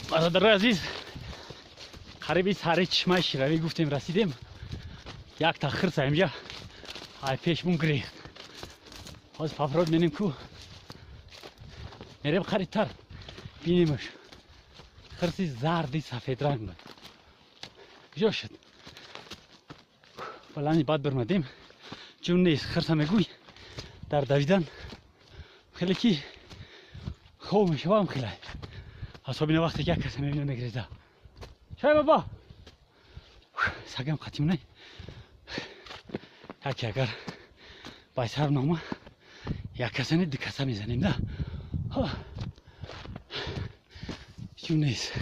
Бародарои азиз, қариби сари чишмаи Ширавӣ гуфтем, расидем. Якта хирса инҷа ай пешмон гирехт. Ҳозир пафрод менем ку, мерем қарибтар бинемаш. Хирси зарди сафедранг буд. Куҷо шуд? Балани баъд бирмадем, чун нест. Хирса мегӯй, дар давидан хеле ки хоб мешавам, хеле асобина вақте ки як каса мебина, мегиреза. Чай баба, сагам қатимна яке агар байсар нома, як касани ду каса мезанем да. Чун нест,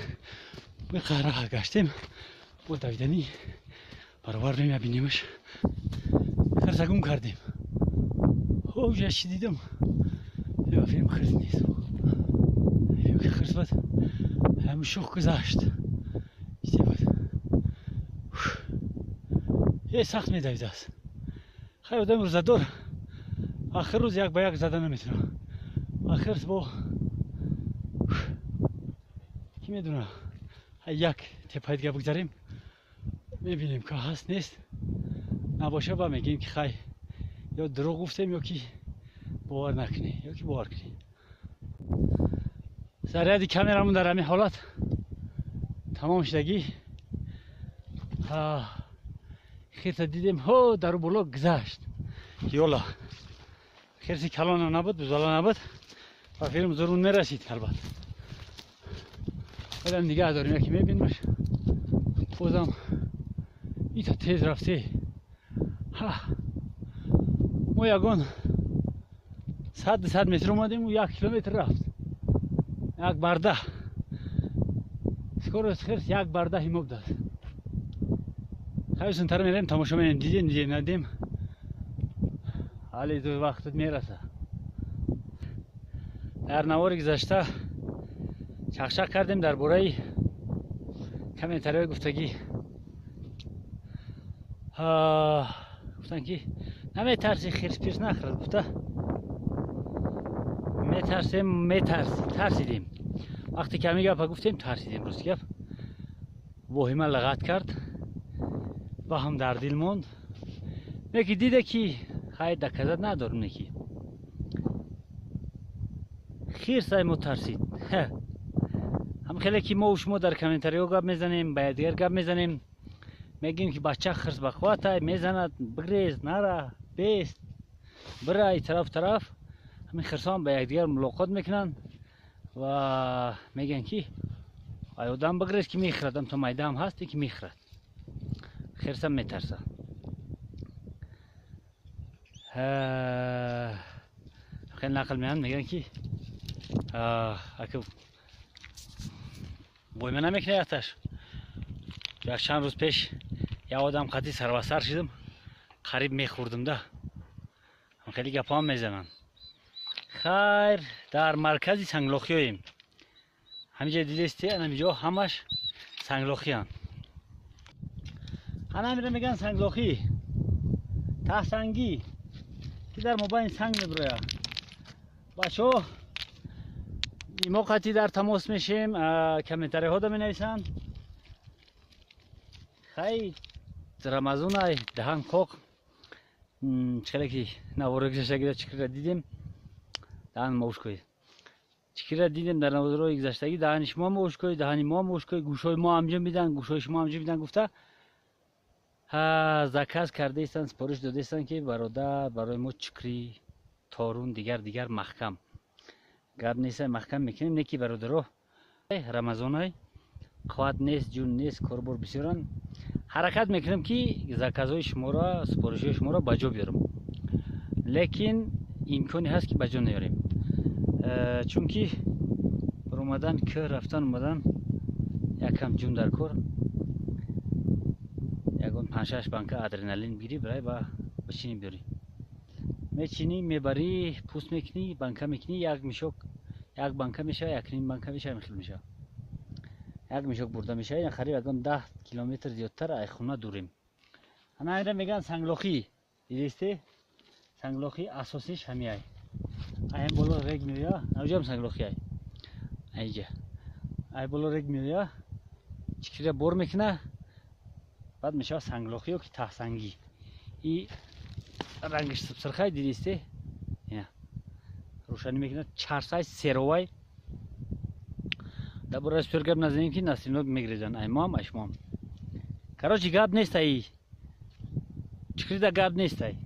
биқара гаштем, бо давиданӣ баробар мебинемаш. Хирса гум кардем. Ҳо, чӣ дидам? Филм хирс нест. Хирс бад ҳамин шух гузашт. Буд е, сахт медавидааст. Хай, одами рӯзадор ахир рӯз як ба як зада наметавонад. Ахирс бо кӣ медона. Як теппаи дига бигзарем, мебинем ка ҳаст, нест. Набоша, ба мегӯем, ки хай, ё дурӯғ гуфтем, ё ки бовар накунӣ, ё ки бовар кунӣ. Заряди камерамон дар ҳамин ҳолат тамом шудагӣ. Хирса дидем, ҳо, дару боло гузашт. Ёла, хирси калона набуд, бузала набуд ва филм зурун мерасид албат. Одам нигаҳ дорем, яке мебинмаш. Бозам ита тез рафте. Мо ягон 100-200 метр омадем, 1 километр рафт. Як барда скорость хирс, як барда ҳимоб дад. Хайсунтар мерем, тамошо менем. Дидем, дидем, надидем, ҳали ду вақтат мераса. Дар навори гузашта чақчақ кардем дар бораи комментариҳои гуфтагӣ. Гуфтанд, ки наметарси, хирс-пирс нахӯрад гуфта. Метарсем, метарси, тарсидем. Вақте ки ҳамин гапа гуфтем, тарсидем. Рости гап, воҳима лағат кард ва ҳам дар дил монд. Неки диде, ки хай, доказать надорем, неки хирсай мо тарсид. Ҳам хеле ки мо шумо дар комментариҳо гап мезанем, ба якдигар гап мезанем, мегӯем, ки бача хирс бақувватай, мезанад, бигрез, нара, бест, бира и тараф тараф. Ҳамин хирсоам ба якдигар мулоқот мекунанд ва мегӯянд, ки ай одам бигрез, ки мехӯрад. Ам то майдаам ҳаст, ки мехӯрад. Хирсам метарса. Хеле нақл меянд, мегӯянд, ки ака войма намекунад аташ. Як чанд рӯз пеш як одам қатӣ сарвасар шудам, қариб мехӯрдам да. Хеле гапҳоам мезананд. Хайр, дар маркази санглохиёем. Ҳаминҷа дидести, анамиҷо ҳамаш санглохиянд. Ҳанамира мегӯянд санглохӣ, таҳсангӣ, ки дар мобайни санг мебирояд. Бачаҳо, мо қатӣ дар тамос мешем, комментариҳо да менависанд. Хай, Рамазонай, даҳан қоқ. Чӣ ки навори гузаштагида чикира дидем, даҳан мовушкои чикира дидем дар наворои гузаштагӣ. Даҳани шумо мовушкои, даҳани мо мовушкои, гӯшҳои мо ҳамҷо мидан, гӯшҳои шумо ҳамҷо мидан гуфта, заказ кардаистанд, супориш додаистанд, ки бародар, барои мо чикри торун, дигар дигар маҳкам. Гап неста, маҳкам мекунем. Не ки бародаро, Рамазонай, қувват нест, ҷун нест, корбор бисёранд. Ҳаракат мекунем, ки заказҳои шуморо, супоришҳои шуморо ба ҷо биёрам, лекин имконе ҳаст, ки ба ҷо наёрем, чунки омадан, кӯ рафтан, омадан якам ҷун дар кор. Ягон панҷшаш банка адреналин бигирӣ, бирай ба бичинӣ, биёрӣ, мечинӣ, мебарӣ, пӯст мекунӣ, банка мекунӣ. Як мешок як банка мешава, якним банка мешава, хел мешава. Як мешок бурда мешава. Қариб ягон 10 километр зиёдтар ай хона дурем. Ана ира мегӯянд санглохӣ. Дидисте, санглохӣ асосиш ҳамиай. Аҳем боло рег меоя, навҷам санглохиай. Айҷа Ай боло рег меоя, чикрира бор мекуна, баъд мешава санглохӣ ё ки таҳсангӣ. И рангаш субсирхай дидисте, ина рӯшанӣ мекунад, чарсай серовай. Дар бораи супер гап назанем, ки насино мегирезанд, аймоам айшмоам. Короче, гап нестай, чикрида гап нестай.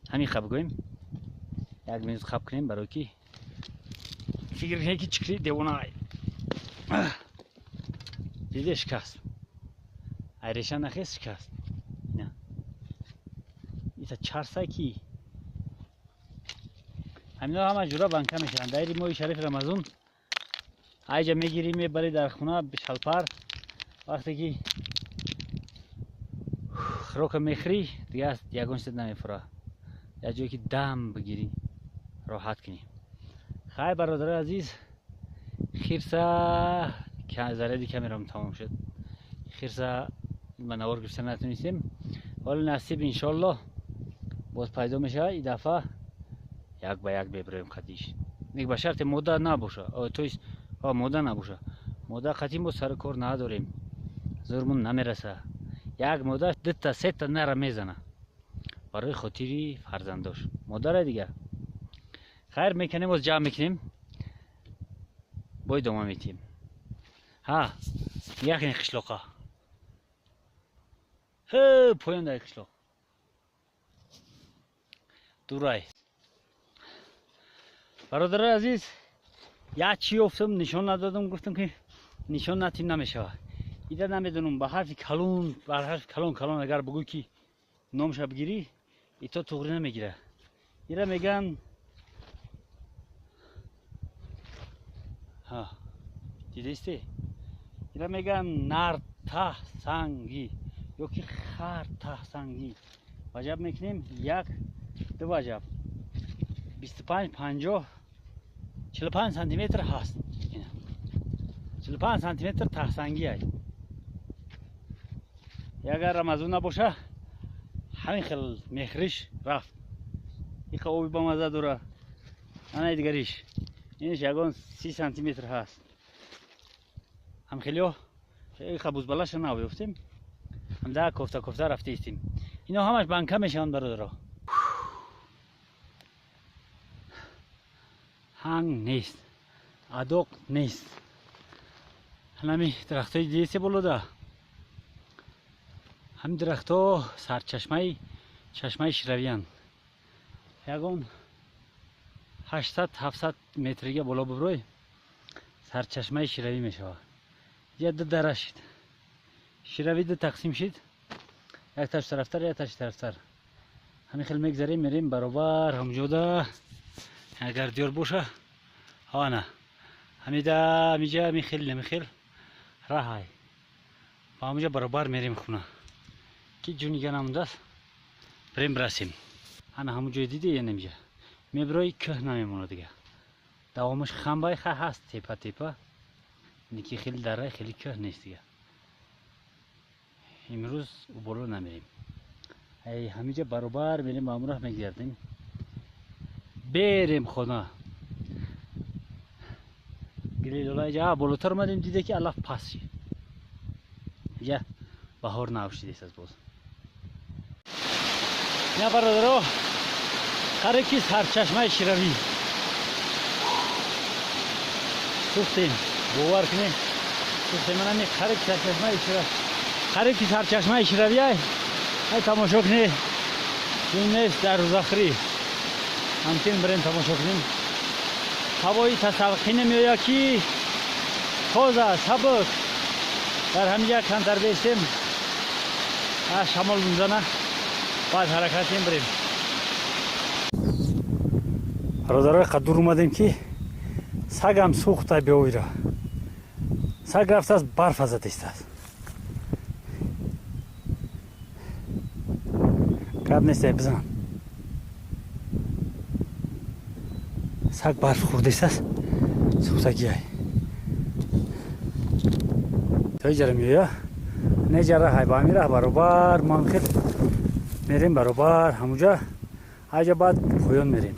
Ҳамин хаб гӯем, як минут хаб кунем, барои ки фикр кунем, ки чикри девона. Диде, шикаст, айреша нахест, шикаст. Ита чарсай, ки ҳамино ҳама ҷура банка мешаванд. Дар моҳи шарифи Рамазон айҷа мегирӣ, мебарӣ дар хона шалпар, вақте ки хӯрока мехӯрӣ, дига ягон чиз намефура, як ҷое ки дам бигирӣ, роҳат кунӣ. Хай, бародарои азиз, хирса заряди камерам тамом шуд, хирса ба навор гирифта натонистем. Ҳоли насиб, иншоаллоҳ, боз пайдо мешавад. И дафъа як ба як мебироем қадиш, ба шарте мода набоша, то есть мода набоша. Мода қатъи мо сари кор надорем, зӯрмон намераса. Як мода дута сета нара мезана барои хотири фарзандош модара. Дига хайр мекунем, боз ҷамъ мекунем, бо идома метиҳем. Ҳа, якни қишлоқа поён дар қишлоқ дурай. Бародарои азиз, як чӣ ёфтам, нишон надодам, гуфтам, ки нишон натим намешавад. Ида намедонам, ба ҳарфи калон, ба ҳарфи калон калон агар бигӯй, ки номша бигирӣ, ито туғри намегира. Ира меган, ҳа, дидисте, ира меган нартаҳсангӣ ё ки хартаҳсангӣ. Ваҷаб мекунем, як ду ваҷаб, 25, 50, 45 сантиметр ҳаст, 45 сантиметр таҳсангӣ ай. Агар Рамазон набоша, ҳамин хел мехриш рафт. Иқа оби бамаза дора. Ана дигариш, инш ягон 30 сантиметр ҳаст. Ҳамхелиё иқа бузбалаша нав ёфтем, ҳамда кофта кофта рафта истем. Ино ҳамаш банка мешаванд, бародаро. Ҳанг нест, адоқ нест. Ҳанами дарахтҳои дидесе болода, ҳамин дарахтҳо сарчашмаи чашмаи ширавиянд. Ягон 800, 700 метрига боло биброй, сарчашмаи ширавӣ мешавад. Я ду дара шид, ширавӣ ду тақсим шид, якташ тарафтар, якташ тарафтар. Ҳамин хел мегзарем, мерем баробар ҳамҷода. Агар диёр боша, ҳана ҳамида, ҳамиҷа, ҳамин хел, ҳамин хел раҳай, ба ҳамуҷа баробар мерем хона, ки ҷунига намондааст, бирем бирасем. Ана ҳамун ҷое диде, янамиҷа мебирои, кӯҳ намемонад дига, давомаш хамбай ха ҳаст, тепа тепа, ки хеле дара, хеле кӯҳ нест дига. Имрӯз боло намерем, ҳамиҷа баробар мерем, ба ҳамун раҳ мегардем, берем хона. Гилилолаҷа болотар омадем, диде, ки алаф паст шид, я баҳор навшидест аз боз. На, бародаро, қариб ки сарчашмаи ширавӣ сӯхтем, бовар кунем, сӯхтем. Манами қариб сарчашмаи ширавӣ, қариб ки сарчашмаи ширавӣ. Ай, тамошо кунед, ҷун нест дар рӯзахрӣ. Ҳамчунин бирем, тамошо кунем. Ҳавои тасаввуқӣ намеояд, ки тоза, сабук. Дар ҳаминҷа камтар бестем, шамол мезана, баъд ҳаракат кунем, бирем. Бародарои, қад дур омадем, ки сагам сӯхта биёира. Саг рафтааст, барфа задистааст. Гап нест, бизан, саг барф хӯрдистааст, сӯхтагиай. То иҷара меоя, неҷара ҳай, ба ҳамин раҳ баробар мо хел мерем, баробар ҳамуҷа, ҳайҷа, баъд поён мерем.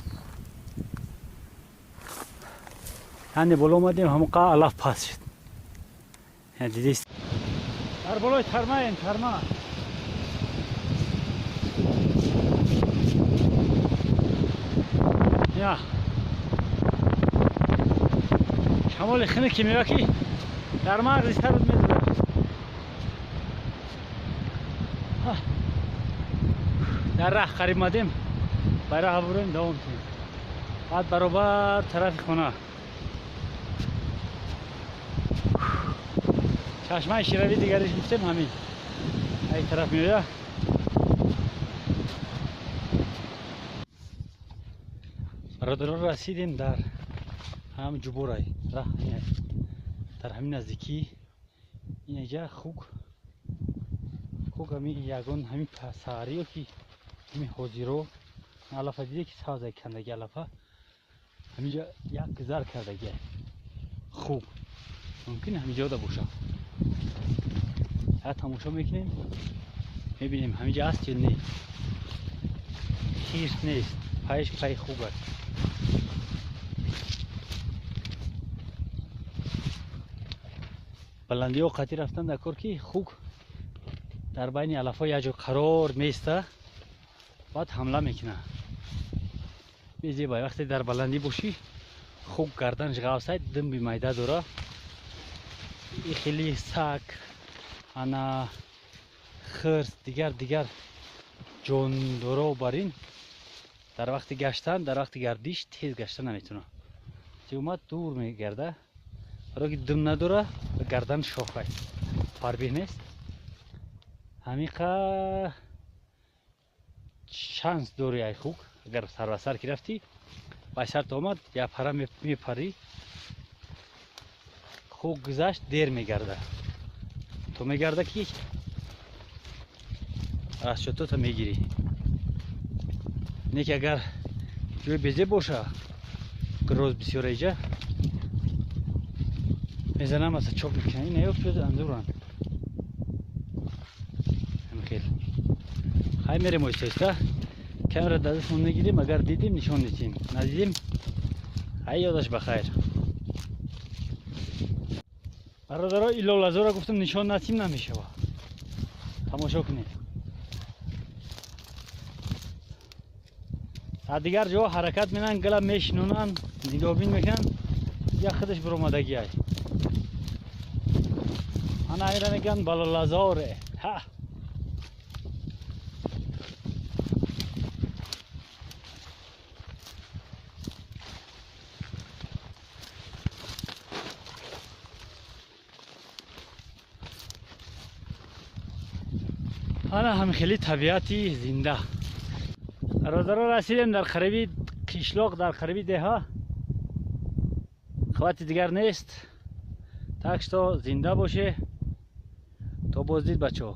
Яъне боло омадем, ҳамон қа алаф паст шуд. Дидист. Дар болои тармаем, тарма. Я. Шамоли хунуке меояд ки дар мағзи сарат мезанад. Дар раҳ қариб омадем, ба раҳ бурем, давом кунем. Баъд баробар тарафи хона. Чашмаи ширавӣ дигариш гуфтем ҳамин. Ай тараф меояд. Бародарон расидем дар ҳам ҷуборай раҳ дар ҳамин наздикӣ инҷа хук хук ҳамин ягон ҳамин саҳариё ки ҳамин ҳозиро алафа диде ки сабзай кандаги алафа ҳаминҷа як гузар кардаги хук мумкин ҳаминҷода бошад. Я тамошо мекунем, мебинем ҳаминҷа аст ё не. Хирс нест, пайш пай хук аст. Баландиҳо қатъӣ рафтан дар кор ки хук дар байни алафҳо як ҷо қарор меиста, баъд ҳамла мекунад. Безебай вақте дар баландӣ бошӣ хук гарданаш ғафсай, думби майда дора. И хеле саг, ана хирс, дигар дигар ҷондоро бар ин дар вақти гаштан, дар вақти гардиш тез гашта наметавонад. Омад дур мегарда, барои ки дум надора ва гардан шохай, фарбеҳ нест. Ҳамиқа шанс дори ай хук, агар сарбасар ки рафтӣ, ба сарт омад, як пара мепарӣ, хук гузашт, дер мегарда. То мегарда ки расчётота мегирӣ. Не ки агар ҷои безеб боша, гроз бисёр эҷа мезанам, аса чоп мекунам. Ин ё пиёз андуран. Ҳамин хел. Хай мерем оҳиста оҳиста. Камера дар дастмон мегирем, агар дидем нишон медиҳем. Надидем, ай ёдаш ба хайр. Бародаро, илолазора гуфтам нишон натим намешава. Тамошо кунед. Дар дигар ҷо ҳаракат менан, гала мешинонанд, нигоҳбин мекунанд, я худаш биромадагӣ ай. Ана айра мегӯянд балолазоре. Ҳа. Ана ҳам хеле табиати зинда. Бародаро расидем дар қариби қишлоқ, дар қариби деҳа. Қуввати дигар нест. Так что зинда боше. То боздид бачаҳо.